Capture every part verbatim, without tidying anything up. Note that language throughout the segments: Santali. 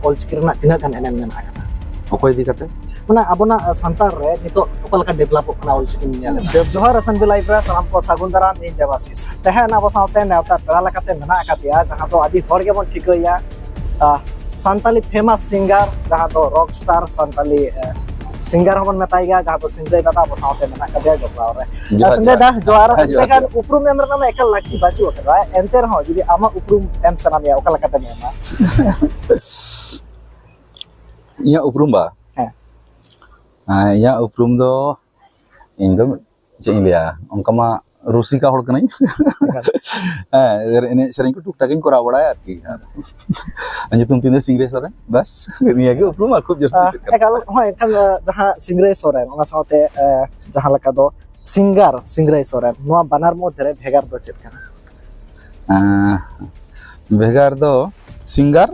ᱚᱞᱪᱤᱠᱤ ᱨᱮᱱᱟᱜ ᱛᱤᱱᱟᱹᱜ ᱜᱟᱱ ᱮᱱᱮᱢ ᱢᱮᱱᱟᱜ ᱟᱠᱟᱫᱟ? ᱚᱠᱚᱭ ᱤᱫᱤ ᱠᱟᱛᱮ? ᱢᱟᱱᱮ ᱟᱵᱚᱱᱟᱜ ᱥᱟᱱᱛᱟᱲ ᱨᱮ ᱱᱤᱛᱚᱜ ᱚᱠᱟ ᱞᱮᱠᱟ ᱰᱮᱵᱷᱞᱚᱯᱚᱜ ᱠᱟᱱᱟ ᱚᱞᱪᱤᱠᱤ ᱧᱮᱞ? ᱡᱚᱦᱟᱨ ᱥᱟᱱᱵᱤ ᱞᱟᱭᱤᱵᱷ ᱨᱮ ᱥᱟᱱᱟᱢ ᱠᱚ ᱥᱟᱹᱜᱩᱱ ᱫᱟᱨᱟᱢ, ᱤᱧ ᱫᱮᱵᱟᱥᱤᱥ᱾ ᱛᱮᱦᱮᱧ ᱟᱵᱚ ᱥᱟᱶᱛᱮ ᱱᱮᱣᱛᱟ ᱯᱮᱲᱟ ᱞᱮᱠᱟᱛᱮ ᱢᱮᱱᱟᱜ ᱟᱠᱟᱫᱮᱭᱟ, ᱡᱟᱦᱟᱸ ᱫᱚ ᱟᱹᱰᱤ ᱦᱚᱲ ᱜᱮᱵᱚᱱ ᱴᱷᱤᱠᱟᱹᱭᱟ, ᱟᱦ, ᱥᱟᱱᱛᱟᱞᱤ ᱯᱷᱮᱢᱟᱥ ᱥᱤᱝᱜᱟᱨ, ᱡᱟᱦᱟᱸ ᱫᱚ ᱨᱚᱠ ᱥᱴᱟᱨ ᱥᱟᱱᱛᱟᱞᱤ, ᱟᱦ, ᱥᱤᱝᱜᱟᱨ ᱦᱚᱸᱵᱚᱱ ᱢᱮᱛᱟᱭ ᱜᱮᱭᱟ, ᱡᱟᱦᱟᱸ ᱫᱚ ᱥᱤᱝᱨᱟᱹᱭ ᱫᱟᱫᱟ ᱟᱵᱚ ᱥᱟᱶᱛᱮ ᱢᱮᱱᱟᱜ ᱟᱠᱟᱫᱮᱭᱟ ᱡᱚᱯᱲᱟᱣ ᱨᱮ᱾ ᱡᱚᱦᱟᱨ, ᱟᱦ, ᱥᱤᱝᱨᱟᱹᱭ ᱫᱟ, ᱡᱚᱦᱟᱨ᱾ ᱦᱮᱸ, ᱡᱚᱦᱟᱨ, ᱮᱱᱛᱮᱠᱷᱟᱱ ᱡᱚᱦᱟᱨ᱾ ᱩᱯᱨᱩᱢ ᱮᱢ ᱨᱮᱱᱟᱜ ᱢᱟ ᱮᱠᱟᱞ ᱞᱟᱹᱠᱛᱤ ᱵᱟᱹᱪᱩᱜ ᱟᱠᱟᱫᱟ, ᱮᱱᱛᱮ ᱨᱮᱦᱚᱸ ᱡᱩᱫᱤ ᱟᱢᱟᱜ ᱩᱯᱨᱩᱢ ᱮᱢ ᱥᱟᱱᱟ ᱢᱮᱭᱟ, ᱚᱠᱟ ᱞᱮᱠᱟᱛᱮᱢ ᱮᱢᱟ? ᱤᱧᱟᱹᱜ ᱩᱯᱨᱩᱢ ᱵᱟ? ᱦᱮᱸ᱾ ᱦᱮᱸ, ᱤᱧᱟᱹᱜ ᱩᱯᱨᱩᱢ ᱫᱚ, ᱤᱧ ᱫᱚ ᱪᱮᱫ ᱤᱧ ᱞᱟᱹᱭᱟ, ᱚᱱᱠᱟ ᱢᱟ ᱨᱩᱥᱤᱠᱟ ᱦᱚᱲ ᱠᱟᱹᱱᱟᱹᱧ᱾ ᱮᱠᱟᱞ᱾ ᱦᱮᱸ, ᱮᱱᱮᱡ ᱥᱮᱨᱮᱧ ᱠᱚ ᱴᱩᱠ ᱴᱟᱠ ᱤᱧ ᱠᱚᱨᱟᱣ ᱵᱟᱲᱟᱭᱟ ᱟᱨᱠᱤ᱾ ᱟᱨ ᱧᱩᱛᱩᱢ ᱛᱤᱧ ᱫᱚ ᱥᱤᱝᱨᱟᱹᱭ ᱥᱚᱨᱮᱱ, ᱵᱟᱥ, ᱱᱤᱭᱟᱹ ᱜᱮ ᱩᱯᱨᱩᱢ, ᱟᱨ ᱠᱷᱩᱵ ᱡᱟᱹᱥᱛᱤ ᱟᱦ, ᱪᱮᱫ ᱠᱟᱱᱟ? ᱮᱠᱟᱞ, ᱦᱳᱭ, ᱮᱱᱠᱷᱟᱱ, ᱟᱦ, ᱡᱟᱦᱟᱸ ᱥᱤᱝᱨᱟᱹᱭ ᱥᱚᱨᱮᱱ, ᱚᱱᱟ ᱥᱟᱶᱛᱮ, ᱟᱦ, ᱡᱟᱦᱟᱸ ᱞᱮᱠᱟ ᱫᱚ ᱥᱤᱝᱜᱟᱨ, ᱥᱤᱝᱨᱟᱹᱭ ᱥᱚᱨᱮᱱ, ᱱᱚᱣᱟ ᱵᱟᱱᱟᱨ ᱢᱚᱫᱽᱫᱷᱮ ᱨᱮ ᱵᱷᱮᱜᱟᱨ ᱫᱚ ᱪᱮᱫ ᱠᱟᱱᱟ? ᱟᱦ, ᱵᱷᱮᱜᱟᱨ ᱫᱚ ᱥᱤᱝᱜᱟᱨ?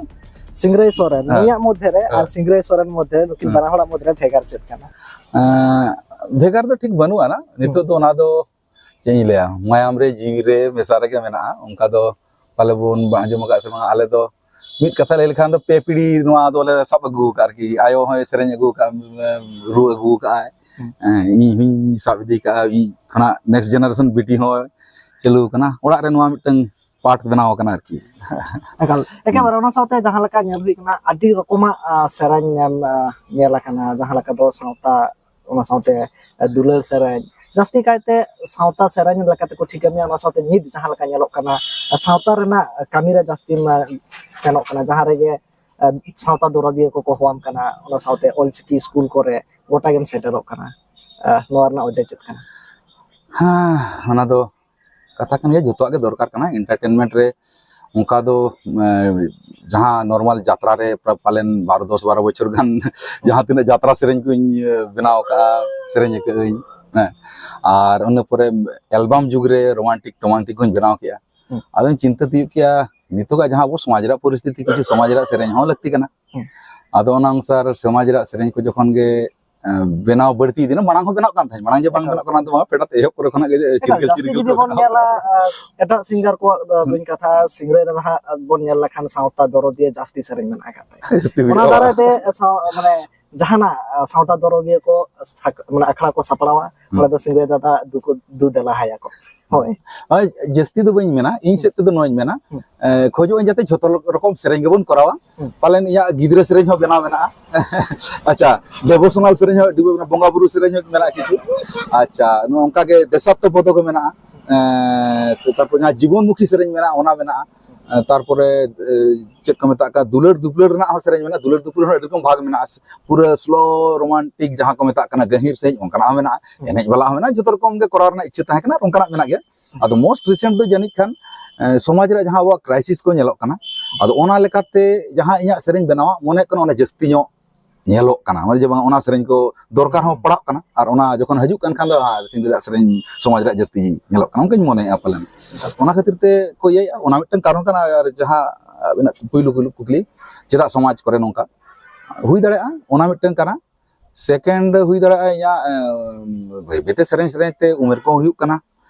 ᱥᱤᱝᱨᱟᱹᱭ ᱥᱚᱨᱮᱱ, ᱦᱮᱸ᱾ ᱱᱩᱭᱟᱜ ᱢᱚᱫᱽᱫᱷᱮ ᱨᱮ ᱟᱨ ᱦᱮᱸ᱾ ᱥᱤᱝᱨᱟᱹᱭ ᱥᱚᱨᱮᱱ ᱢᱚᱫᱽᱫᱷᱮ ᱨᱮ, ᱱᱩᱠᱤᱱ ᱦᱮᱸ᱾ ᱵᱟᱱᱟ ᱦᱚᱲᱟᱜ ᱢᱚᱫᱽᱫᱷᱮ ᱨᱮ ᱵᱷᱮᱜᱟᱨ ᱪᱮᱫ ᱠᱟᱱᱟ? ᱟᱦ, ᱵᱷᱮᱜᱟᱨ ᱫᱚ ᱴᱷᱤᱠ ᱵᱟᱹᱱᱩᱜ ᱟᱱᱟ᱾ ᱱᱤᱛᱚᱜ ᱦᱩᱸ᱾ ᱫᱚ ᱚᱱᱟ ᱫᱚ ᱪᱮᱫ ᱤᱧ ᱞᱟᱹᱭᱟ, ᱢᱟᱭᱟᱢ ᱨᱮ ᱡᱤᱣᱤ ᱨᱮ ᱢᱮᱥᱟ ᱨᱮᱜᱮ ᱢᱮᱱᱟᱜᱼᱟ᱾ ᱚᱱᱠᱟ ᱫᱚ ᱯᱟᱞᱮ ᱵᱚᱱ ᱟᱸᱡᱚᱢ ᱟᱠᱟᱫ ᱥᱮ ᱵᱟᱝ, ᱟᱞᱮ ᱫᱚ ᱢᱤᱫ ᱠᱟᱛᱷᱟ ᱞᱟᱹᱭ ᱞᱮᱠᱷᱟᱱ ᱫᱚ ᱯᱮ ᱯᱤᱲᱦᱤ ᱱᱚᱣᱟ ᱫᱚᱞᱮ ᱥᱟᱵ ᱟᱹᱜᱩ ᱟᱠᱟᱫᱼᱟ ᱟᱨᱠᱤ᱾ ᱟᱭᱳ ᱦᱚᱸᱭ ᱥᱮᱨᱮᱧ ᱟᱹᱜᱩ ᱟᱠᱟᱫᱼᱟ, ᱨᱩ ᱟᱹᱜᱩ ᱟᱠᱟᱫᱼᱟᱭ᱾ ᱦᱩᱸ᱾ ᱦᱮᱸ, ᱤᱧ ᱦᱚᱸᱧ ᱥᱟᱵ ᱤᱫᱤ ᱠᱟᱜᱼᱟ, ᱤᱧ ᱠᱷᱚᱱᱟᱜ ᱱᱮᱠᱥᱴ ᱡᱮᱱᱟᱨᱮᱥᱚᱱ ᱵᱤᱴᱤ ᱦᱚᱸ ᱪᱟᱹᱞᱩ ᱟᱠᱟᱱᱟ, ᱚᱲᱟᱜ ᱨᱮ ᱱᱚᱣᱟ ᱢᱤᱫᱴᱟᱝ ᱯᱟᱨᱴ ᱵᱮᱱᱟᱣ ᱟᱠᱟᱱᱟ ᱟᱨᱠᱤ᱾ ᱮᱠᱟᱞ, ᱮᱠᱮᱵᱟᱨᱮ ᱚᱱᱟ ᱥᱟᱶᱛᱮ ᱡᱟᱦᱟᱸ ᱞᱮᱠᱟ ᱧᱮᱞ ᱦᱩᱭ ᱠᱟᱱᱟ, ᱟᱹᱰᱤ ᱨᱚᱠᱚᱢᱟᱜ, ᱟᱸ, ᱥᱮᱨᱮᱧ ᱮᱢ, ᱟᱸ, ᱧᱮᱞ ᱟᱠᱟᱱᱟ, ᱡᱟᱦᱟᱸ ᱞᱮᱠᱟ ᱫᱚ ᱥᱟᱶᱛᱟ, ᱚᱱᱟ ᱥᱟᱶᱛᱮ ᱫᱩᱞᱟᱹᱲ ᱥᱮᱨᱮᱧ, ᱡᱟᱹᱥᱛᱤ ᱠᱟᱭᱛᱮ ᱥᱟᱶᱛᱟ ᱥᱮᱨᱮᱧ ᱞᱮᱠᱟ ᱛᱮᱠᱚ ᱴᱷᱤᱠᱟᱹ ᱢᱮᱭᱟ᱾ ᱚᱱᱟ ᱥᱟᱶᱛᱮ ᱱᱤᱛ ᱡᱟᱦᱟᱸ ᱞᱮᱠᱟ ᱧᱮᱞᱚᱜ ᱠᱟᱱᱟ, ᱥᱟᱶᱛᱟ ᱨᱮᱱᱟᱜ ᱠᱟᱹᱢᱤ ᱨᱮ ᱡᱟᱹᱥᱛᱤᱢ, ᱟᱸ, ᱥᱮᱱᱚᱜ ᱠᱟᱱᱟ, ᱡᱟᱦᱟᱸ ᱨᱮᱜᱮ, ᱟᱸ, ᱥᱟᱶᱛᱟ ᱫᱚᱨᱚᱫᱤᱭᱟᱹ ᱠᱚᱠᱚ ᱦᱚᱦᱚᱣᱟᱢ ᱠᱟᱱᱟ, ᱚᱱᱟ ᱥᱟᱶᱛᱮ ᱚᱞᱪᱤᱠᱤ ᱥᱠᱩᱞ ᱠᱚᱨᱮ ᱜᱚᱴᱟ ᱜᱮᱢ ᱥᱮᱴᱮᱨᱚᱜ ᱠᱟᱱᱟ᱾ ᱟᱸ, ᱱᱚᱣᱟ ᱨᱮᱱᱟᱜ ᱚᱡᱮ ᱪᱮᱫ ᱠᱟᱱᱟ? ᱦᱮᱸ, ᱚᱱᱟ ᱫᱚ ᱠᱟᱛᱷᱟ ᱠᱟᱱ ᱜᱮᱭᱟ, ᱡᱚᱛᱚᱣᱟᱜ ᱜᱮ ᱫᱚᱨᱠᱟᱨ ᱠᱟᱱᱟ᱾ ᱮᱱᱴᱟᱨᱴᱮᱱᱢᱮᱱᱴ ᱨᱮ ᱚᱱᱠᱟ ᱫᱚ, ᱮᱸ, ᱡᱟᱦᱟᱸ ᱱᱚᱨᱢᱟᱞ ᱡᱟᱛᱨᱟ ᱨᱮ ᱯᱨᱟ-, ᱯᱟᱞᱮᱱ ᱵᱟᱨᱚ, ᱫᱚᱥ ᱵᱟᱨᱚ ᱵᱚᱪᱷᱚᱨ ᱜᱟᱱ ᱡᱟᱦᱟᱸ ᱛᱤᱱᱟᱹᱜ ᱡᱟᱛᱨᱟ ᱥᱮᱨᱮᱧ ᱠᱚᱧ, ᱮ, ᱵᱮᱱᱟᱣ ᱠᱟᱜᱼᱟ, ᱥᱮᱨᱮᱧ ᱟᱠᱟᱫᱟᱹᱧ, ᱦᱮᱸ᱾ ᱟᱨ ᱤᱱᱟᱹ ᱯᱚᱨᱮ ᱮᱞᱵᱟᱢ ᱡᱩᱜᱽ ᱨᱮ ᱨᱳᱢᱟᱱᱴᱤᱠ ᱴᱳᱢᱟᱱᱴᱤᱠ ᱦᱚᱧ ᱵᱮᱱᱟᱣ ᱠᱮᱜᱼᱟ᱾ ᱦᱩᱸ᱾ ᱟᱫᱚᱧ ᱪᱤᱱᱛᱟᱹ ᱛᱤᱭᱳᱜ ᱠᱮᱜᱼᱟ, ᱱᱤᱛᱚᱜᱟᱜ ᱡᱟᱦᱟᱸ ᱟᱵᱚ ᱥᱚᱢᱟᱡᱽ ᱨᱮᱭᱟᱜ ᱯᱚᱨᱤᱥᱛᱷᱤᱛᱤ, ᱠᱤᱪᱷᱩ ᱥᱚᱢᱟᱡᱽ ᱨᱮᱭᱟᱜ ᱥᱮᱨᱮᱧ ᱦᱚᱸ ᱞᱟᱹᱠᱛᱤ ᱠᱟᱱᱟ᱾ ᱦᱩᱸ᱾ ᱟᱫᱚ ᱚᱱᱟ ᱚᱱᱩᱥᱟᱨ ᱥᱚᱢᱟᱡᱽ ᱨᱮᱭᱟᱜ ᱥᱮᱨᱮᱧ ᱠᱚ ᱡᱚᱠᱷᱚᱱ ᱜᱮ ᱮᱸ, ᱵᱮᱱᱟᱣ ᱵᱟᱹᱲᱛᱤ ᱤᱫᱤᱱᱟ᱾ ᱢᱟᱲᱟᱝ ᱦᱚᱸ ᱵᱮᱱᱟᱜ ᱠᱟᱱ ᱛᱟᱦᱮᱸᱫ, ᱢᱟᱲᱟᱝ ᱡᱮ ᱵᱟᱝ ᱮᱠᱟᱞ᱾ ᱵᱮᱱᱟᱜ ᱠᱟᱱᱟ, ᱚᱱᱟ ᱫᱚ ᱵᱟᱝ, ᱯᱷᱮᱰᱟᱛ ᱮᱦᱚᱵ ᱠᱚᱨᱮ ᱠᱷᱚᱱᱟᱜ ᱜᱮ ᱮᱠᱟᱞ, ᱪᱤᱨᱜᱟᱹᱞ ᱡᱟᱹᱥᱛᱤ ᱪᱤᱨᱜᱟᱹᱞ ᱡᱩᱫᱤ ᱵᱚᱱ ᱢᱮᱱᱟᱜᱼᱟ᱾ ᱧᱮᱞᱟ, ᱟᱸ, ᱮᱴᱟᱜ ᱥᱤᱝᱜᱟᱨ ᱠᱚᱣᱟᱜ, ᱟᱸ, ᱦᱩᱸ᱾ ᱵᱟᱹᱧ ᱠᱟᱛᱷᱟ, ᱥᱤᱝᱨᱟᱹᱭ ᱫᱟᱫᱟ ᱦᱟᱸᱜ ᱵᱚᱱ ᱧᱮᱞ ᱞᱮᱠᱷᱟᱱ ᱥᱟᱶᱛᱟ ᱫᱚᱨᱚᱫᱤᱭᱟᱹ ᱡᱟᱹᱥᱛᱤ ᱥᱮᱨᱮᱧ ᱢᱮᱱᱟᱜ ᱟᱠᱟᱫ ᱛᱟᱭᱟ᱾ ᱡᱟᱹᱥᱛᱤ ᱚᱱᱟ ᱦᱩᱭᱩᱜᱼᱟ᱾ ᱫᱟᱨᱟᱭ ᱛᱮ, ᱥᱟᱶ-, ᱢᱟᱱᱮ, ᱡᱟᱦᱟᱱᱟᱜ, ᱟᱸ, ᱥᱟᱶᱛᱟ ᱫᱚᱨᱚᱫᱤᱭᱟᱹ ᱠᱚ ᱥᱟᱠ-, ᱢᱟᱱᱮ, ᱟᱠᱷᱲᱟ ᱠᱚ ᱥᱟᱯᱲᱟᱣᱟ, ᱦᱩᱸ᱾ ᱚᱸᱰᱮ ᱫᱚ ᱥᱤᱝᱨᱟᱹᱭ ᱫᱟᱫᱟ ᱫᱩ ᱠᱚ, ᱫᱩ ᱫᱮᱞᱟ ᱦᱟᱭᱟ ᱠᱚ᱾ ᱦᱳᱭ᱾ ᱦᱳᱭ, ᱡᱟᱹᱥᱛᱤ ᱫᱚ ᱵᱟᱹᱧ ᱢᱮᱱᱟ, ᱤᱧ ᱦᱩᱸ᱾ ᱥᱮᱫ ᱛᱮᱫᱚ ᱱᱚᱣᱟᱧ ᱢᱮᱱᱟ, ᱦᱩᱸ᱾ ᱮ, ᱠᱷᱚᱡᱚᱜ ᱟᱹᱧ ᱡᱟᱛᱮ ᱡᱷᱚᱛᱚ ᱨᱚᱠᱚᱢ ᱥᱮᱨᱮᱧ ᱜᱮᱵᱚᱱ ᱠᱚᱨᱟᱣᱟ᱾ ᱦᱩᱸ᱾ ᱯᱟᱞᱮᱱ ᱤᱧᱟᱹᱜ ᱜᱤᱫᱽᱨᱟᱹ ᱥᱮᱨᱮᱧ ᱦᱚᱸ ᱵᱮᱱᱟᱣ ᱢᱮᱱᱟᱜᱼᱟ᱾ ᱟᱪᱪᱷᱟ, devotional ᱥᱮᱨᱮᱧ ᱦᱚᱸ, ᱵᱚᱸᱜᱟ ᱵᱩᱨᱩ ᱥᱮᱨᱮᱧ ᱦᱚᱸ ᱢᱮᱱᱟᱜᱼᱟ ᱠᱤᱪᱷᱩ᱾ ᱟᱪᱪᱷᱟ, ᱱᱚᱜᱼᱚ ᱱᱚᱝᱠᱟ ᱜᱮ ᱫᱮᱥᱟᱛᱛᱚ ᱯᱚᱫᱚ ᱠᱚ ᱢᱮᱱᱟᱜᱼᱟ᱾ ᱮ, ᱛᱟᱨᱯᱚᱨ ᱡᱟᱦᱟᱸ ᱡᱤᱵᱚᱱᱢᱩᱠᱷᱤ ᱥᱮᱨᱮᱧ ᱢᱮᱱᱟᱜᱼᱟ, ᱚᱱᱟ ᱢᱮᱱᱟᱜᱼᱟ᱾ ᱮ, ᱛᱟᱨᱯᱚᱨᱮ, ᱮ, ᱪᱮᱫ ᱠᱚ ᱢᱮᱛᱟᱜ ᱠᱟᱱᱟ, ᱫᱩᱞᱟᱹᱲ ᱫᱩᱯᱞᱟᱹᱲ ᱨᱮᱱᱟᱜ ᱦᱚᱸ ᱥᱮᱨᱮᱧ ᱢᱮᱱᱟᱜᱼᱟ᱾ ᱫᱩᱞᱟᱹᱲ ᱫᱩᱯᱞᱟᱹᱲ ᱦᱚᱸ ᱟᱹᱰᱤ ᱨᱚᱠᱚᱢ ᱵᱷᱟᱜᱽ ᱢᱮᱱᱟᱜᱼᱟ᱾ ᱯᱩᱨᱟᱹ slow romantic ᱡᱟᱦᱟᱸ ᱠᱚ ᱢᱮᱛᱟᱜ ᱠᱟᱱᱟ, ᱜᱟᱹᱦᱤᱨ ᱥᱮᱨᱮᱧ, ᱚᱱᱠᱟᱱᱟᱜ ᱦᱚᱸ ᱢᱮᱱᱟᱜᱼᱟ᱾ ᱦᱩᱸ᱾ ᱮᱱᱮᱡ ᱵᱟᱞᱟ ᱦᱚᱸ ᱢᱮᱱᱟᱜᱼᱟ, ᱡᱚᱛᱚ ᱨᱚᱠᱚᱢ ᱜᱮ ᱠᱚᱨᱟᱣ ᱨᱮᱱᱟᱜ ᱤᱪᱪᱷᱟᱹ ᱛᱟᱦᱮᱸ ᱠᱟᱱᱟ, ᱚᱱᱠᱟᱱᱟᱜ ᱢᱮᱱᱟᱜ ᱜᱮᱭᱟ᱾ ᱟᱫᱚ most recent ᱫᱚ ᱡᱟᱹᱱᱤᱡ ᱠᱷᱟᱱ, ᱮ, ᱥᱚᱢᱟᱡᱽ ᱨᱮ ᱡᱟᱦᱟᱸ ᱟᱵᱚᱣᱟᱜ crisis ᱠᱚ ᱧᱮᱞᱚᱜ ᱠᱟᱱᱟ, ᱟᱫᱚ ᱚᱱᱟ ᱞᱮᱠᱟᱛᱮ ᱡᱟᱦᱟᱸ ᱤᱧᱟᱹᱜ ᱥᱮᱨᱮᱧ ᱵᱮᱱᱟᱣᱟ, ᱢᱚᱱᱮ ᱦᱩᱭᱩᱜ ᱠᱟᱱᱟ ᱚᱱᱟ ᱡᱟᱹᱥᱛᱤ ᱧᱚᱜ ᱧᱮᱞᱚᱜ ᱠᱟᱱᱟ, ᱢᱟᱱᱮ ᱡᱮ ᱵᱟᱝ ᱚᱱᱟ ᱥᱮᱨᱮᱧ ᱠᱚ ᱫᱚᱨᱠᱟᱨ ᱦᱚᱸ ᱯᱟᱲᱟᱜ ᱠᱟᱱᱟ, ᱟᱨ ᱚᱱᱟ ᱡᱚᱠᱷᱚᱱ ᱦᱤᱡᱩᱜ ᱠᱟᱱ ᱠᱷᱟᱱ ᱫᱚ, ᱦᱮᱸ, ᱥᱤᱧ ᱨᱮᱭᱟᱜ ᱥᱮᱨᱮᱧ ᱥᱚᱢᱟᱡᱽ ᱨᱮᱭᱟᱜ ᱡᱟᱹᱥᱛᱤ ᱧᱮᱞᱚᱜ ᱠᱟᱱᱟ, ᱚᱱᱠᱟᱧ ᱢᱚᱱᱮᱭᱮᱫᱼᱟ ᱯᱟᱞᱮᱱ᱾ ᱚᱱᱟ ᱠᱷᱟᱹᱛᱤᱨ ᱛᱮ ᱠᱚ ᱤᱭᱟᱹᱭᱮᱫᱼᱟ, ᱚᱱᱟ ᱢᱤᱫᱴᱟᱝ ᱠᱟᱨᱚᱱ ᱠᱟᱱᱟ᱾ ᱟᱨ ᱡᱟᱦᱟᱸ ᱟᱵᱤᱱᱟᱜ ᱯᱩᱭᱞᱩ ᱠᱩᱠᱞᱤ, ᱪᱮᱫᱟᱜ ᱥᱚᱢᱟᱡᱽ ᱠᱚᱨᱮ ᱱᱚᱝᱠᱟ ᱦᱩᱭ ᱫᱟᱲᱮᱭᱟᱜᱼᱟ, ᱚᱱᱟ ᱢᱤᱫᱴᱟᱝ ᱠᱟᱱᱟ᱾ Second ᱦᱩᱭ ᱫᱟᱲᱮᱭᱟᱜᱼᱟ ᱤᱧᱟᱹᱜ, ᱮ, ᱵᱟᱹᱭ ᱵᱟᱹᱭᱛᱮ ᱥᱮᱨᱮᱧ ᱥᱮᱨᱮᱧ ᱛᱮ ᱩᱢᱮᱨ ᱠᱚᱦᱚᱸ ᱦᱩᱭᱩᱜ ᱠᱟᱱᱟ,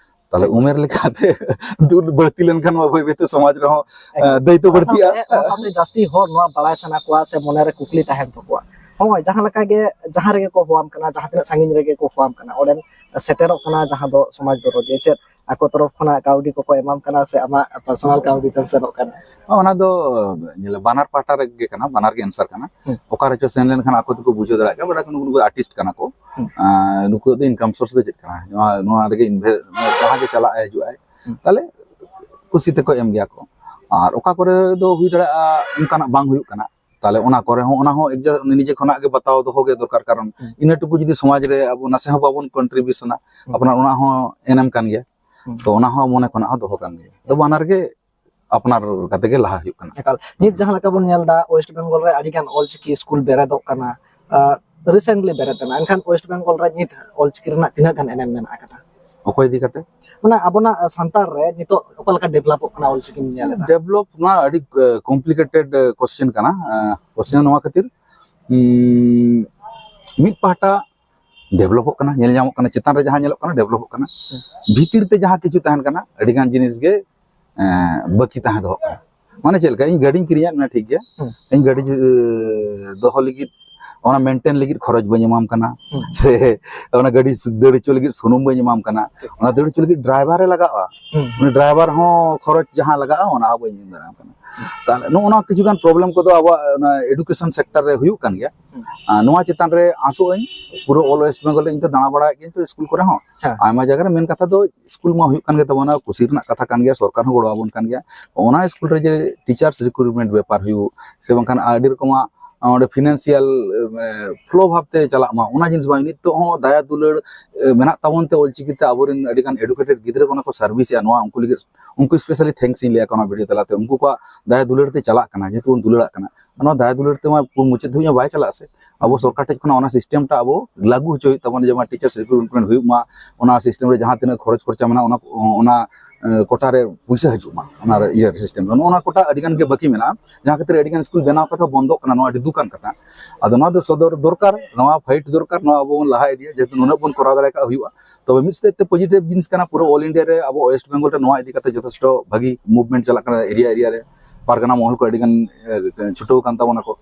ᱛᱟᱦᱞᱮ ᱮᱠᱫᱚᱢ᱾ ᱩᱢᱮᱨ ᱞᱮᱠᱟᱛᱮ ᱫᱩᱞ ᱵᱟᱹᱲᱛᱤ ᱞᱮᱱᱠᱷᱟᱱ ᱢᱟ ᱵᱟᱹᱭ ᱵᱟᱹᱭᱛᱮ ᱥᱚᱢᱟᱡᱽ ᱨᱮᱦᱚᱸ, ᱮᱠᱫᱚᱢ᱾ ᱮ, ᱫᱟᱹᱭᱤᱛᱛᱚ ᱚᱱᱟ ᱵᱟᱹᱲᱛᱤᱜᱼᱟ᱾ ᱥᱟᱶᱛᱮ, ᱚᱱᱟ ᱥᱟᱶᱛᱮ ᱡᱟᱹᱥᱛᱤ ᱦᱚᱲ ᱱᱚᱣᱟ ᱵᱟᱲᱟᱭ ᱥᱟᱱᱟ ᱠᱚᱣᱟ ᱥᱮ ᱢᱚᱱᱮᱨᱮ ᱠᱩᱠᱞᱤ ᱛᱟᱦᱮᱱ ᱛᱟᱠᱚᱣᱟ᱾ ᱦᱚᱸᱜᱼᱚᱭ ᱡᱟᱦᱟᱸ ᱞᱮᱠᱟ ᱜᱮ, ᱡᱟᱦᱟᱸ ᱨᱮᱜᱮ ᱠᱚ ᱦᱚᱦᱚᱣᱟᱢ ᱠᱟᱱᱟ, ᱡᱟᱦᱟᱸ ᱛᱤᱱᱟᱹᱜ ᱥᱟᱺᱜᱤᱧ ᱨᱮᱜᱮ ᱠᱚ ᱦᱚᱦᱚᱣᱟᱢ ᱠᱟᱱᱟ, ᱚᱸᱰᱮᱢ ᱥᱮᱴᱮᱨᱚᱜ ᱠᱟᱱᱟ, ᱡᱟᱦᱟᱸ ᱫᱚ ᱥᱚᱢᱟᱡᱽ ᱫᱚᱨᱚᱫᱤᱭᱟᱹ᱾ ᱪᱮᱫ ᱟᱠᱚ ᱛᱚᱨᱚᱯ ᱠᱷᱚᱱᱟᱜ ᱠᱟᱹᱣᱰᱤ ᱠᱚᱠᱚ ᱮᱢᱟᱢ ᱠᱟᱱᱟ ᱥᱮ ᱟᱢᱟᱜ personal ᱠᱟᱹᱣᱰᱤ ᱛᱮᱢ ᱥᱮᱱᱚᱜ ᱠᱟᱱᱟ? ᱚᱱᱟ ᱫᱚ ᱧᱮᱞ, ᱵᱟᱱᱟᱨ ᱯᱟᱦᱴᱟ ᱨᱮᱜᱮ ᱠᱟᱱᱟ, ᱵᱟᱱᱟᱨ ᱜᱮ answer ᱠᱟᱱᱟ᱾ ᱦᱩᱸ᱾ ᱚᱠᱟ ᱨᱮᱪᱚ ᱥᱮᱱ ᱞᱮᱱᱠᱷᱟᱱ ᱟᱠᱚ ᱛᱮᱠᱚ ᱵᱩᱡᱷᱟᱹᱣ ᱫᱟᱲᱮᱭᱟᱜ ᱠᱟᱱᱟ, ᱵᱟᱰᱟᱭ ᱠᱚ ᱱᱩᱠᱩ, ᱱᱩᱠᱩ artist ᱠᱟᱱᱟ ᱠᱚ᱾ ᱦᱩᱸ᱾ ᱟᱨ ᱱᱩᱠᱩᱣᱟᱜ ᱫᱚ income source ᱫᱚ ᱪᱮᱫ ᱠᱟᱱᱟ? ᱱᱚᱣᱟ, ᱱᱚᱣᱟ ᱨᱮᱜᱮ ᱤᱱᱵᱷᱮ-, ᱡᱟᱦᱟᱸ ᱜᱮ ᱪᱟᱞᱟᱜ ᱟᱭ, ᱦᱤᱡᱩᱜ ᱟᱭ, ᱦᱩᱸ᱾ ᱛᱟᱦᱞᱮ ᱠᱩᱥᱤ ᱛᱮᱠᱚ ᱮᱢ ᱜᱮᱭᱟ ᱠᱚ᱾ ᱟᱨ ᱚᱠᱟ ᱠᱚᱨᱮ ᱫᱚ ᱦᱩᱭ ᱫᱟᱲᱮᱭᱟᱜᱼᱟ ᱚᱱᱠᱟᱱᱟᱜ ᱵᱟᱝ ᱦᱩᱭᱩᱜ ᱠᱟᱱᱟ, ᱛᱟᱦᱞᱮ ᱚᱱᱟ ᱠᱚᱨᱮ ᱦᱚᱸ, ᱚᱱᱟ ᱦᱚᱸ ᱮᱠᱡᱟ-, ᱱᱤᱡᱮ ᱠᱷᱚᱱᱟᱜ ᱜᱮ ᱵᱟᱛᱟᱣ ᱫᱚᱦᱚ ᱜᱮ ᱫᱚᱨᱠᱟᱨ᱾ ᱠᱟᱨᱚᱱ ᱦᱩᱸ᱾ ᱤᱱᱟᱹ ᱴᱩᱠᱩ ᱡᱩᱫᱤ ᱥᱚᱢᱟᱡᱽ ᱨᱮ ᱟᱵᱚ ᱱᱟᱥᱮ ᱦᱚᱸ ᱵᱟᱵᱚᱱ contributionᱟ, ᱦᱩᱸ᱾ ᱟᱯᱱᱟᱨ ᱚᱱᱟ ᱦᱚᱸ ᱮᱱᱮᱢ ᱠᱟᱱ ᱜᱮᱭᱟ᱾ ᱦᱩᱸ᱾ ᱛᱚ ᱚᱱᱟ ᱦᱚᱸ ᱢᱚᱱᱮ ᱠᱷᱚᱱᱟᱜ ᱦᱚᱸ ᱫᱚᱦᱚ ᱠᱟᱱ ᱜᱮᱭᱟ᱾ ᱛᱚ ᱵᱟᱱᱟᱨ ᱠᱟᱛᱮ ᱜᱮ ᱞᱟᱦᱟ ᱦᱩᱭᱩᱜ ᱠᱟᱱᱟ᱾ ᱮᱠᱟᱞ᱾ ᱱᱤᱛ ᱡᱟᱦᱟᱸ ᱞᱮᱠᱟ ᱵᱚᱱ ᱧᱮᱞ ᱮᱫᱟ, West Bengal ᱨᱮ ᱟᱹᱰᱤ ᱜᱟᱱ ᱚᱞᱪᱤᱠᱤ ᱥᱠᱩᱞ ᱵᱮᱨᱮᱫᱚᱜ ᱠᱟᱱᱟ, ᱟᱸ, recently ᱵᱮᱨᱮᱫ ᱮᱱᱟ, ᱮᱱᱠᱷᱟᱱ West Bengal ᱨᱮ ᱱᱤᱛ ᱚᱞᱪᱤᱠᱤ ᱨᱮᱱᱟᱜ ᱛᱤᱱᱟᱹᱜ ᱜᱟᱱ ᱮᱱᱮᱢ ᱢᱮᱱᱟᱜ ᱟᱠᱟᱫᱟ? ᱚᱠᱚᱭ ᱤᱫᱤ ᱠᱟᱛᱮ? ᱢᱟᱱᱮ ᱟᱵᱚᱱᱟᱜ ᱥᱟᱱᱛᱟᱲ ᱨᱮ ᱱᱤᱛᱚᱜ ᱚᱠᱟ ᱞᱮᱠᱟ developᱚᱜ ᱠᱟᱱᱟ ᱚᱞᱪᱤᱠᱤᱢ ᱧᱮᱞ ᱮᱫᱟ? Develop ᱱᱚᱣᱟ ᱟᱹᱰᱤ, ᱮ, complicated, ᱮ, question ᱠᱟᱱᱟ᱾ ᱮ, question ᱱᱚᱣᱟ ᱠᱷᱟᱹᱛᱤᱨ, ᱩᱸ, ᱢᱤᱫ ᱯᱟᱦᱴᱟ ᱰᱮᱵᱷᱞᱚᱯᱚᱜ ᱠᱟᱱᱟ, ᱧᱮᱞ ᱧᱟᱢᱚᱜ ᱠᱟᱱᱟ, ᱪᱮᱛᱟᱱ ᱨᱮ ᱡᱟᱦᱟᱸ ᱧᱮᱞᱚᱜ ᱠᱟᱱᱟ ᱰᱮᱵᱷᱞᱚᱯᱚᱜ ᱠᱟᱱᱟ, ᱵᱷᱤᱛᱤᱨ ᱛᱮ ᱡᱟᱦᱟᱸ ᱠᱤᱪᱷᱩ ᱛᱟᱦᱮᱱ ᱠᱟᱱᱟ ᱟᱹᱰᱤ ᱜᱟᱱ ᱡᱤᱱᱤᱥ ᱜᱮ ᱮᱸ, ᱵᱟᱹᱠᱤ ᱛᱟᱦᱮᱸ ᱫᱚᱦᱚᱜ ᱠᱟᱱᱟ᱾ ᱢᱟᱱᱮ ᱪᱮᱫ ᱞᱮᱠᱟ, ᱤᱧ ᱜᱟᱹᱰᱤᱧ ᱠᱤᱨᱤᱧᱟᱫ ᱢᱮᱭᱟ, ᱴᱷᱤᱠ ᱜᱮᱭᱟ, ᱦᱩᱸ᱾ ᱤᱧ ᱜᱟᱹᱰᱤ ᱡᱩ-, ᱫᱚᱦᱚ ᱞᱟᱹᱜᱤᱫ, ᱚᱱᱟ ᱢᱮᱱᱴᱮᱱ ᱞᱟᱹᱜᱤᱫ ᱠᱷᱚᱨᱚᱪ ᱵᱟᱹᱧ ᱮᱢᱟᱢ ᱠᱟᱱᱟ, ᱦᱩᱸ᱾ ᱥᱮ ᱚᱱᱟ ᱜᱟᱹᱰᱤ ᱥᱩ-, ᱫᱟᱹᱲ ᱦᱚᱪᱚ ᱞᱟᱹᱜᱤᱫ ᱥᱩᱱᱩᱢ ᱵᱟᱹᱧ ᱮᱢᱟᱢ ᱠᱟᱱᱟ, ᱚᱱᱟ ᱫᱟᱹᱲ ᱦᱚᱪᱚ ᱞᱟᱹᱜᱤᱫ ᱰᱨᱟᱭᱵᱷᱟᱨ ᱮ ᱞᱟᱜᱟᱜᱼᱟ, ᱦᱩᱸ᱾ ᱩᱱᱤ ᱰᱨᱟᱭᱵᱷᱟᱨ ᱦᱚᱸ ᱠᱷᱚᱨᱚᱪ ᱡᱟᱦᱟᱸ ᱞᱟᱜᱟᱜᱼᱟ ᱚᱱᱟ ᱦᱚᱸ ᱵᱟᱹᱧ ᱮᱢ ᱫᱟᱲᱮᱭᱟᱢ ᱠᱟᱱᱟ᱾ ᱛᱟᱦᱞᱮ ᱱᱚᱜᱼᱚ ᱱᱚᱣᱟ ᱠᱤᱪᱷᱩ ᱜᱟᱱ ᱯᱨᱚᱵᱞᱮᱢ ᱠᱚᱫᱚ ᱟᱵᱚᱣᱟᱜ ᱚᱱᱟ ᱮᱰᱩᱠᱮᱥᱚᱱ ᱥᱮᱠᱴᱚᱨ ᱨᱮ ᱦᱩᱭᱩᱜ ᱠᱟᱱ ᱜᱮᱭᱟ᱾ ᱦᱩᱸ᱾ ᱟᱨ ᱱᱚᱣᱟ ᱪᱮᱛᱟᱱ ᱨᱮ ᱟᱥᱚᱜ ᱟᱹᱧ, ᱯᱩᱨᱟᱹ ᱚᱞ ᱳᱭᱮᱥᱴ ᱵᱮᱝᱜᱚᱞ ᱨᱮ ᱤᱧ ᱛᱚ ᱫᱟᱬᱟ ᱵᱟᱲᱟᱭᱮᱫ ᱜᱤᱭᱟᱹᱧ ᱛᱚ ᱥᱠᱩᱞ ᱠᱚᱨᱮ ᱦᱚᱸ, ᱦᱮᱸ᱾ ᱟᱭᱢᱟ ᱡᱟᱭᱜᱟ ᱨᱮ ᱢᱮᱱ ᱠᱟᱛᱷᱟ ᱫᱚ ᱥᱠᱩᱞ ᱢᱟ ᱦᱩᱭᱩᱜ ᱠᱟᱱ ᱜᱮ ᱛᱟᱵᱚᱱᱟ, ᱠᱩᱥᱤ ᱨᱮᱱᱟᱜ ᱠᱟᱛᱷᱟ ᱠᱟᱱ ᱜᱮᱭᱟ, ᱥᱚᱨᱠᱟᱨ ᱦᱚᱸ ᱜᱚᱲᱚ ᱟᱵᱚᱱ ᱠᱟᱱ ᱜᱮᱭᱟ᱾ ᱚᱱᱟ ᱥᱠᱩᱞ ᱨᱮ ᱡᱮ ᱴᱤᱪᱟᱨᱥ ᱨᱤᱠᱨᱩᱴᱢᱮᱱᱴ ᱵᱮᱯᱟᱨ ᱦᱩᱭᱩᱜ, ᱥᱮ ᱵᱟᱝᱠᱷᱟᱱ ᱟᱹᱰᱤ ᱨᱚᱠᱚᱢᱟᱜ ᱚᱸᱰᱮ ᱯᱷᱤᱱᱟᱱᱥᱤᱭᱟᱞ, ᱢᱟᱱᱮ, ᱯᱷᱞᱳ ᱵᱷᱟᱵᱛᱮ ᱪᱟᱞᱟᱜ ᱢᱟ, ᱚᱱᱟ ᱡᱤᱱᱤᱥ ᱵᱟᱝ᱾ ᱱᱤᱛᱚᱜ ᱦᱚᱸ ᱫᱟᱭᱟ ᱫᱩᱞᱟᱹᱲ, ᱮ, ᱢᱮᱱᱟᱜ ᱛᱟᱵᱚᱱ ᱛᱮ ᱚᱞᱪᱤᱠᱤ ᱛᱮ ᱟᱵᱚᱨᱮᱱ ᱟᱹᱰᱤ ᱜᱟᱱ ᱮᱰᱩᱠᱮᱴᱮᱰ ᱜᱤᱫᱽᱨᱟᱹ ᱠᱚ ᱚᱱᱟ ᱠᱚ ᱥᱟᱨᱵᱷᱤᱥ ᱮᱜᱼᱟ, ᱱᱚᱣᱟ ᱩᱱᱠᱩ ᱞᱟᱹᱜᱤᱫ, ᱩᱱᱠᱩ ᱥᱯᱮᱥᱟᱞᱤ ᱛᱷᱮᱝᱠᱥ ᱤᱧ ᱞᱟᱹᱭᱟ ᱚᱱᱟ ᱵᱷᱤᱰᱤᱭᱳ ᱛᱟᱞᱟᱛᱮ᱾ ᱩᱱᱠᱩ ᱠᱚᱣᱟᱜ ᱫᱟᱭᱟ ᱫᱩᱞᱟᱹᱲ ᱛᱮ ᱪᱟᱞᱟᱜ ᱠᱟᱱᱟ, ᱡᱮᱦᱮᱛᱩ ᱵᱚᱱ ᱫᱩᱞᱟᱹᱲᱟᱜ ᱠᱟᱱᱟ᱾ ᱱᱚᱣᱟ ᱫᱟᱭᱟ ᱫᱩᱞᱟᱹᱲ ᱛᱮᱢᱟ ᱯᱩ-, ᱢᱩᱪᱟᱹᱫ ᱫᱷᱟᱹᱵᱤᱡ ᱢᱟ ᱵᱟᱭ ᱪᱟᱞᱟᱜᱼᱟ ᱥᱮ᱾ ᱟᱵᱚ ᱥᱚᱨᱠᱟᱨ ᱴᱷᱮᱡ ᱠᱷᱚᱱᱟᱜ ᱚᱱᱟ ᱥᱤᱥᱴᱮᱢ ᱴᱟ ᱟᱵᱚ ᱞᱟᱹᱜᱩ ᱦᱚᱪᱚᱭ ᱦᱩᱭᱩᱜ ᱛᱟᱵᱚᱱᱟ, ᱡᱮᱢᱚᱱ ᱴᱤᱪᱟᱨᱥ ᱨᱤᱠᱨᱩᱴᱢᱮᱱᱴ ᱦᱩᱭᱩᱜ ᱢᱟ, ᱚᱱᱟ ᱥᱤᱥᱴᱮᱢ ᱨᱮ ᱡᱟᱦᱟᱸ ᱛᱤᱱᱟᱹᱜ ᱠᱷᱚᱨᱚᱪ ᱠᱷᱚᱨᱪᱟ ᱢᱮᱱᱟᱜᱼᱟ, ᱚᱱᱟ, ᱚᱱᱟ, ᱮ, ᱠᱳᱴᱟ ᱨᱮ ᱯᱩᱭᱥᱟᱹ ᱦᱤᱡᱩᱜ ᱢᱟ, ᱚᱱᱟ ᱨᱮ, ᱤᱭᱟᱹ ᱥᱤᱥᱴᱮᱢ ᱨᱮ᱾ ᱱᱚᱜᱼᱚ ᱱᱚᱣᱟ ᱠᱳᱴᱟ ᱟᱹᱰᱤ ᱜᱟᱱ ᱜᱮ ᱵᱟᱹᱠᱤ ᱢᱮᱱᱟᱜᱼᱟ, ᱡᱟᱦᱟᱸ ᱠᱷᱟᱹᱛᱤᱨ ᱟᱹᱰᱤ ᱜᱟᱱ ᱥᱠᱩᱞ ᱵᱮᱱᱟᱣ ᱠᱟᱛᱮ ᱦᱚᱸ ᱵᱚᱱᱫᱚᱜ ᱠᱟᱱᱟ᱾ ᱱᱚᱣᱟ ᱟᱹᱰᱤ ᱫᱩᱠᱟᱱ ᱠᱟᱛᱷᱟ᱾ ᱟᱫᱚ ᱱᱚᱣᱟ ᱫᱚ ᱥᱚᱫᱚᱨ ᱫᱚᱨᱠᱟᱨ, ᱱᱚᱣᱟ ᱯᱷᱟᱭᱤᱴ ᱫᱚᱨᱠᱟᱨ, ᱱᱚᱣᱟ ᱟᱵᱚ ᱵᱚᱱ ᱞᱟᱦᱟ ᱤᱫᱤᱭᱟ, ᱡᱮᱦᱮᱛᱩ ᱱᱩᱱᱟᱹᱜ ᱵᱚᱱ ᱠᱚᱨᱟᱣ ᱫᱟᱲᱮ ᱠᱟᱜ ᱦᱩᱭᱩᱜᱼᱟ᱾ ᱛᱚᱵᱮ ᱢᱤᱫ ᱥᱮᱫ ᱛᱮ ᱯᱚᱡᱤᱴᱤᱵᱷ ᱡᱤᱱᱤᱥ ᱠᱟᱱᱟ, ᱯᱩᱨᱟᱹ ᱚᱞ ᱤᱱᱰᱤᱭᱟ ᱨᱮ ᱟᱵᱚ ᱳᱭᱮᱥᱴ ᱵᱮᱝᱜᱚᱞ ᱨᱮ ᱱᱚᱣᱟ ᱤᱫᱤ ᱠᱟᱛᱮ ᱡᱚᱛᱷᱮᱥᱴᱚ ᱵᱷᱟᱹᱜᱤ ᱢᱩᱵᱷᱢᱮᱱᱴ ᱪᱟᱞᱟᱜ ᱠᱟᱱᱟ, ᱮᱨᱤᱭᱟ ᱮᱨᱤᱭᱟ ᱨᱮ ᱯᱟᱨᱜᱟᱱᱟ ᱢᱚᱦᱚᱞ ᱠᱚ ᱟᱹᱰᱤ ᱜᱟᱱ, ᱮ, ᱪᱷᱩᱴᱟᱹᱣ ᱟᱠᱟᱱ ᱛᱟᱵᱚᱱᱟ ᱠᱚ᱾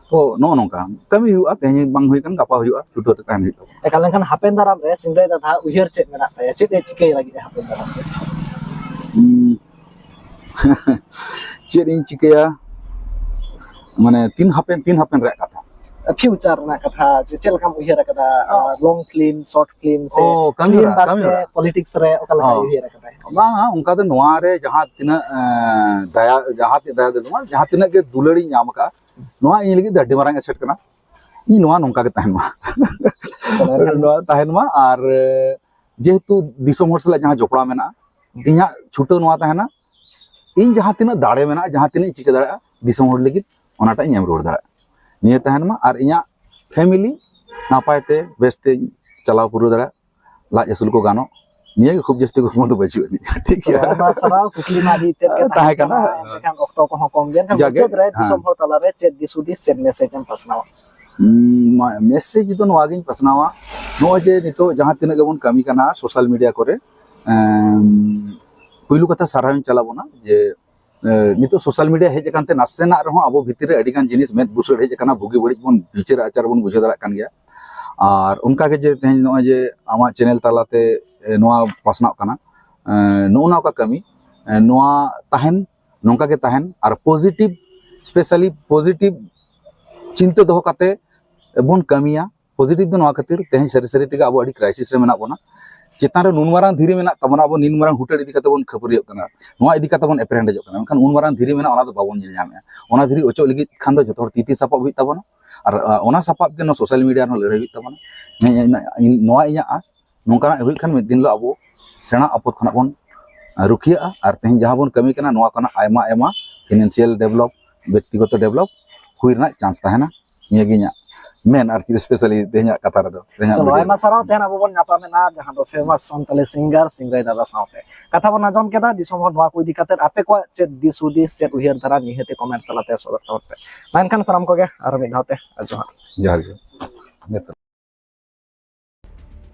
ᱛᱚ ᱱᱚᱜᱼᱚ ᱱᱚᱝᱠᱟ ᱠᱟᱹᱢᱤ ᱦᱩᱭᱩᱜᱼᱟ, ᱛᱮᱦᱮᱧ ᱵᱟᱝ ᱦᱩᱭ ᱠᱟᱱᱟ, ᱜᱟᱯᱟ ᱦᱩᱭᱩᱜᱼᱟ, ᱪᱷᱩᱴᱟᱹᱣ ᱛᱮ ᱛᱟᱦᱮᱱ ᱦᱩᱭᱩᱜ ᱛᱟᱵᱚᱱᱟ᱾ ᱮᱠᱟᱞ, ᱮᱱᱠᱷᱟᱱ ᱦᱟᱯᱮᱱ ᱫᱟᱨᱟᱢ ᱨᱮ ᱥᱤᱝᱨᱟᱹᱭ ᱫᱟᱫᱟ ᱩᱭᱦᱟᱹᱨ ᱪᱮᱫ ᱢᱮᱱᱟᱜ ᱛᱟᱭᱟ, ᱪᱮᱫ ᱮ ᱪᱤᱠᱟᱹᱭ ᱞᱟᱹᱜᱤᱫ ᱦᱟᱯᱮᱱ ᱫᱟᱨᱟᱢ ᱨᱮ? ᱦᱩᱸ᱾ ᱪᱮᱫ ᱤᱧ ᱪᱤᱠᱟᱹᱭᱟ, ᱢᱟᱱᱮ ᱛᱤᱱ ᱦᱟᱯᱮᱱ, ᱛᱤᱱ ᱦᱟᱯᱮᱱ ᱨᱮᱭᱟᱜ ᱠᱟᱛᱷᱟ? ᱯᱷᱤᱭᱩᱪᱟᱨ ᱨᱮᱱᱟᱜ ᱠᱟᱛᱷᱟ, ᱡᱮ ᱪᱮᱫ ᱞᱮᱠᱟᱢ ᱩᱭᱦᱟᱹᱨ ᱟᱠᱟᱫᱟ, ᱚ᱾ ᱞᱚᱝ ᱯᱷᱤᱞᱢ, ᱥᱚᱨᱴ ᱯᱷᱤᱞᱢ ᱥᱮ ᱚ, ᱠᱟᱹᱢᱤ ᱯᱷᱤᱞᱢ ᱦᱚᱨᱟ, ᱵᱟᱫ ᱠᱟᱹᱢᱤ ᱛᱮ ᱦᱚᱨᱟ᱾ ᱯᱚᱞᱤᱴᱤᱠᱥ ᱨᱮ ᱚᱠᱟ ᱞᱮᱠᱟᱭ ᱚ᱾ ᱩᱭᱦᱟᱹᱨ ᱟᱠᱟᱫᱟᱭ? ᱵᱟᱝᱟ, ᱚᱱᱠᱟ ᱫᱚ ᱱᱚᱣᱟ ᱨᱮ ᱡᱟᱦᱟᱸ ᱛᱤᱱᱟᱹᱜ, ᱮᱸ, ᱫᱟᱭᱟ, ᱡᱟᱦᱟᱸ ᱛᱤᱱᱟᱹᱜ ᱫᱟᱭᱟ ᱫᱩᱞᱟᱹᱲ, ᱡᱟᱦᱟᱸ ᱛᱤᱱᱟᱹᱜ ᱜᱮ ᱫᱩᱞᱟᱹᱲᱤᱧ ᱧᱟᱢ ᱟᱠᱟᱫᱼᱟ, ᱱᱚᱣᱟ ᱤᱧ ᱞᱟᱹᱜᱤᱫ ᱫᱚ ᱟᱹᱰᱤ ᱢᱟᱨᱟᱝ ᱮᱥᱮᱴ ᱠᱟᱱᱟ᱾ ᱤᱧ ᱱᱚᱣᱟ ᱱᱚᱝᱠᱟ ᱜᱮ ᱛᱟᱦᱮᱱ ᱢᱟ᱾ ᱱᱚᱣᱟ ᱛᱟᱦᱮᱱ ᱢᱟ᱾ ᱟᱨ, ᱮ, ᱡᱮᱦᱮᱛᱩ ᱫᱤᱥᱚᱢ ᱦᱚᱲ ᱥᱟᱞᱟᱜ ᱡᱟᱦᱟᱸ ᱡᱚᱯᱲᱟᱣ ᱢᱮᱱᱟᱜᱼᱟ, ᱤᱧᱟᱹᱜ ᱪᱷᱩᱴᱟᱹᱣ ᱱᱚᱣᱟ ᱛᱟᱦᱮᱱᱟ, ᱤᱧ ᱡᱟᱦᱟᱸ ᱛᱤᱱᱟᱹᱜ ᱫᱟᱲᱮ ᱢᱮᱱᱟᱜᱼᱟ, ᱡᱟᱦᱟᱸ ᱛᱤᱱᱟᱹᱜ ᱤᱧ ᱪᱤᱠᱟᱹ ᱫᱟᱲᱮᱭᱟᱜᱼᱟ ᱫᱤᱥᱚᱢ ᱦᱚᱲ ᱞᱟᱹᱜᱤᱫ, ᱚᱱᱟᱴᱟᱜ ᱤᱧ ᱮᱢ ᱨᱩᱣᱟᱹᱲ ᱫᱟᱲᱮᱭᱟᱜᱼᱟ᱾ ᱱᱤᱭᱟᱹ ᱛᱟᱦᱮᱱ ᱢᱟ, ᱟᱨ ᱤᱧᱟᱹᱜ ᱯᱷᱮᱢᱤᱞᱤ ᱱᱟᱯᱟᱭ ᱛᱮ ᱵᱮᱥ ᱛᱮᱧ ᱪᱟᱞᱟᱣ ᱯᱩᱨᱟᱹᱣ ᱫᱟᱲᱮᱭᱟᱜ, ᱞᱟᱡ ᱟᱹᱥᱩᱞ ᱠᱚ ᱜᱟᱱᱚᱜ, ᱱᱤᱭᱟᱹ ᱜᱮ ᱠᱷᱩᱵ ᱡᱟᱹᱥᱛᱤ ᱠᱩᱠᱢᱩ ᱫᱚ ᱵᱟᱹᱪᱩᱜ ᱟᱹᱱᱤᱡ᱾ ᱴᱷᱤᱠ ᱜᱮᱭᱟ᱾ ᱟᱭᱢᱟ ᱥᱟᱨᱦᱟᱣ, ᱠᱩᱠᱞᱤ ᱢᱟ ᱟᱹᱰᱤ ᱛᱮᱫ ᱜᱮ ᱛᱟᱦᱮᱸ ᱛᱟᱦᱮᱸ ᱠᱟᱱᱟ᱾ ᱠᱟᱱᱟ, ᱮᱱᱠᱷᱟᱱ ᱚᱠᱛᱚ ᱠᱚᱦᱚᱸ ᱠᱚᱢ ᱜᱮᱭᱟ, ᱮᱱᱠᱷᱟᱱ ᱡᱟᱜᱮ, ᱢᱩᱪᱟᱹᱫ ᱨᱮ ᱦᱮᱸ᱾ ᱫᱤᱥᱚᱢ ᱦᱚᱲ ᱛᱟᱞᱟᱨᱮ ᱪᱮᱫ ᱫᱤᱥ ᱦᱩᱫᱤᱥ, ᱪᱮᱫ ᱢᱮᱥᱮᱡᱽ ᱮᱢ ᱯᱟᱥᱱᱟᱣᱟ? ᱢᱮᱥᱮᱡᱽ ᱫᱚ ᱱᱚᱣᱟ ᱜᱤᱧ ᱯᱟᱥᱱᱟᱣᱟ, ᱱᱚᱜᱼᱚᱭ ᱡᱮ ᱱᱤᱛᱚᱜ ᱡᱟᱦᱟᱸ ᱛᱤᱱᱟᱹᱜ ᱜᱮᱵᱚᱱ ᱠᱟᱹᱢᱤ ᱠᱟᱱᱟ ᱥᱳᱥᱟᱞ ᱢᱤᱰᱤᱭᱟ ᱠᱚᱨᱮ, ᱮᱢ, ᱯᱩᱭᱞᱩ ᱠᱟᱛᱷᱟ ᱥᱟᱨᱦᱟᱣ ᱤᱧ ᱪᱟᱞ ᱟᱵᱚᱱᱟ ᱡᱮ, ᱮ, ᱱᱤᱛᱚᱜ ᱥᱳᱥᱟᱞ ᱢᱤᱰᱤᱭᱟ ᱦᱮᱡ ᱟᱠᱟᱱ ᱛᱮ ᱱᱟᱥᱮᱱᱟᱜ ᱨᱮᱦᱚᱸ ᱟᱵᱚ ᱵᱷᱤᱛᱤᱨ ᱨᱮ ᱟᱹᱰᱤ ᱜᱟᱱ ᱡᱤᱱᱤᱥ ᱢᱮᱫ ᱵᱩᱥᱟᱹᱲ ᱦᱮᱡ ᱟᱠᱟᱱᱟ, ᱵᱩᱜᱤ ᱵᱟᱹᱲᱤᱡ ᱵᱚᱱ ᱵᱤᱪᱟᱹᱨ ᱟᱪᱟᱨ ᱵᱚᱱ ᱵᱩᱡᱷᱟᱹᱣ ᱫᱟᱲᱮᱭᱟᱜ ᱠᱟᱱ ᱜᱮᱭᱟ᱾ ᱟᱨ ᱚᱱᱠᱟ ᱜᱮ ᱡᱮ ᱛᱮᱦᱮᱧ ᱱᱚᱜᱼᱚᱭ ᱡᱮ ᱟᱢᱟᱜ ᱪᱮᱱᱮᱞ ᱛᱟᱞᱟᱛᱮ, ᱮ, ᱱᱚᱣᱟ ᱯᱟᱥᱱᱟᱜ ᱠᱟᱱᱟ, ᱮ, ᱱᱚᱜᱼᱚ ᱱᱚᱣᱟ ᱠᱚ ᱠᱟᱹᱢᱤ, ᱮ, ᱱᱚᱣᱟ ᱛᱟᱦᱮᱱ, ᱱᱚᱝᱠᱟ ᱜᱮ ᱛᱟᱦᱮᱱ, ᱟᱨ ᱯᱚᱡᱤᱴᱤᱵᱷ, ᱥᱯᱮᱥᱟᱞᱤ ᱯᱚᱡᱤᱴᱤᱵᱷ ᱪᱤᱱᱛᱟᱹ ᱫᱚᱦᱚ ᱠᱟᱛᱮ ᱵᱚᱱ ᱠᱟᱹᱢᱤᱭᱟ᱾ ᱯᱚᱡᱤᱴᱤᱵᱷ ᱫᱚ ᱱᱚᱣᱟ ᱠᱷᱟᱹᱛᱤᱨ, ᱛᱮᱦᱮᱧ ᱥᱟᱹᱨᱤ ᱥᱟᱹᱨᱤ ᱛᱮᱜᱮ ᱟᱵᱚ ᱟᱹᱰᱤ ᱠᱨᱟᱭᱥᱤᱥ ᱨᱮ ᱢᱮᱱᱟᱜ ᱵᱚᱱᱟ᱾ ᱪᱮᱛᱟᱱ ᱨᱮ ᱱᱩᱱ ᱢᱟᱨᱟᱝ ᱫᱷᱤᱨᱤ ᱢᱮᱱᱟᱜ ᱛᱟᱵᱚᱱᱟ, ᱟᱵᱚ ᱱᱤᱱ ᱢᱟᱨᱟᱝ ᱦᱩᱴᱟᱹᱲ ᱤᱫᱤ ᱠᱟᱛᱮ ᱵᱚᱱ ᱠᱷᱟᱹᱯᱟᱹᱨᱤᱭᱟᱹᱜ ᱠᱟᱱᱟ, ᱱᱚᱣᱟ ᱤᱫᱤ ᱠᱟᱛᱮ ᱵᱚᱱ ᱮᱯᱮᱨᱦᱮᱸᱰᱮᱡᱚᱜ ᱠᱟᱱᱟ, ᱢᱮᱱᱠᱷᱟᱱ ᱩᱱ ᱢᱟᱨᱟᱝ ᱫᱷᱤᱨᱤ ᱢᱮᱱᱟᱜᱼᱟ, ᱚᱱᱟ ᱫᱚ ᱵᱟᱵᱚᱱ ᱧᱮᱞ ᱧᱟᱢᱮᱫᱼᱟ᱾ ᱚᱱᱟ ᱫᱷᱤᱨᱤ ᱚᱪᱚᱜ ᱞᱟᱹᱜᱤᱫ ᱠᱷᱟᱱ ᱫᱚ ᱡᱚᱛᱚ ᱦᱚᱲ ᱛᱤ ᱛᱤ ᱥᱟᱯᱟᱵ ᱦᱩᱭᱩᱜ ᱛᱟᱵᱚᱱᱟ, ᱟᱨ ᱟᱨ ᱚᱱᱟ ᱥᱟᱯᱟᱵ ᱜᱮ ᱱᱚᱣᱟ ᱥᱳᱥᱟᱞ ᱢᱤᱰᱤᱭᱟ ᱨᱮᱦᱚᱸ ᱞᱟᱹᱲᱦᱟᱹᱭ ᱦᱩᱭᱩᱜ ᱛᱟᱵᱚᱱᱟ᱾ ᱤᱧ- ᱤᱧ- ᱤᱧ- ᱱᱚᱣᱟ ᱤᱧᱟᱹᱜ ᱟᱸᱥ, ᱱᱚᱝᱠᱟᱱᱟᱜ ᱦᱩᱭᱩᱜ ᱠᱷᱟᱱ ᱢᱤᱫ ᱫᱤᱱ ᱦᱤᱞᱳᱜ ᱟᱵᱚ ᱥᱮᱬᱟ ᱟᱯᱚᱫ ᱠᱷᱚᱱᱟᱜ ᱵᱚᱱ ᱨᱩᱠᱷᱤᱭᱟᱹᱜᱼᱟ, ᱟᱨ ᱛᱮᱦᱮᱧ ᱡᱟᱦᱟᱸ ᱵᱚᱱ ᱠᱟᱹᱢᱤ ᱠᱟᱱᱟ ᱱᱚᱣᱟ ᱠᱷᱚᱱᱟᱜ ᱟᱭᱢᱟ ᱟᱭᱢᱟ ᱯᱷᱤᱱᱟᱱᱥᱤᱭᱟᱞ ᱰᱮᱵᱷᱞᱚᱯ, ᱵᱮᱠᱛᱤᱜᱚᱛᱚ ᱰᱮᱵᱷᱞᱚᱯ ᱦᱩᱭ ᱨᱮᱱᱟᱜ ᱪᱟᱱᱥ ᱛᱟᱦᱮᱱᱟ᱾ ᱱᱤᱭᱟᱹ ᱜᱮ ᱤᱧᱟᱹᱜ ᱢᱮᱱ, ᱟᱨ ᱪᱮᱫ ᱥᱯᱮᱥᱟᱞᱤ ᱛᱮᱦᱮᱧᱟᱜ ᱠᱟᱛᱷᱟ ᱨᱮᱫᱚ, ᱛᱮᱦᱮᱧᱟᱜ ᱪᱚᱞᱚ, video ᱟᱭᱢᱟ ᱨᱮᱫᱚ᱾ ᱥᱟᱨᱦᱟᱣ᱾ ᱛᱮᱦᱮᱧ ᱟᱵᱚ ᱵᱚᱱ ᱧᱟᱯᱟᱢ ᱮᱱᱟ ᱡᱟᱦᱟᱸ ᱫᱚ ᱯᱷᱮᱢᱟᱥ ᱥᱟᱱᱛᱟᱞᱤ ᱥᱤᱝᱜᱟᱨ ᱥᱤᱝᱨᱟᱹᱭ ᱫᱟᱫᱟ ᱥᱟᱶᱛᱮ᱾ ᱠᱟᱛᱷᱟ ᱵᱚᱱ ᱟᱸᱡᱚᱢ ᱠᱮᱫᱟ, ᱫᱤᱥᱚᱢ ᱦᱚᱲ ᱱᱚᱣᱟ ᱠᱚ ᱤᱫᱤ ᱠᱟᱛᱮ ᱟᱯᱮ ᱠᱚᱣᱟᱜ ᱪᱮᱫ ᱫᱤᱥ ᱦᱩᱫᱤᱥ, ᱪᱮᱫ ᱩᱭᱦᱟᱹᱨ ᱫᱷᱟᱨᱟ, ᱱᱤᱦᱟᱹᱛ ᱠᱚᱢᱮᱱᱴ ᱛᱟᱞᱟᱛᱮ ᱥᱚᱫᱚᱨ ᱛᱟᱵᱚᱱ ᱯᱮ᱾ ᱢᱟ ᱮᱱᱠᱷᱟᱱ ᱥᱟᱱᱟᱢ ᱠᱚᱜᱮ ᱟᱨᱚ ᱢᱤᱫ ᱫᱷᱟᱣ ᱛᱮ ᱡᱚᱦᱟᱨ᱾ ᱡᱚᱦᱟᱨ ᱜᱮ᱾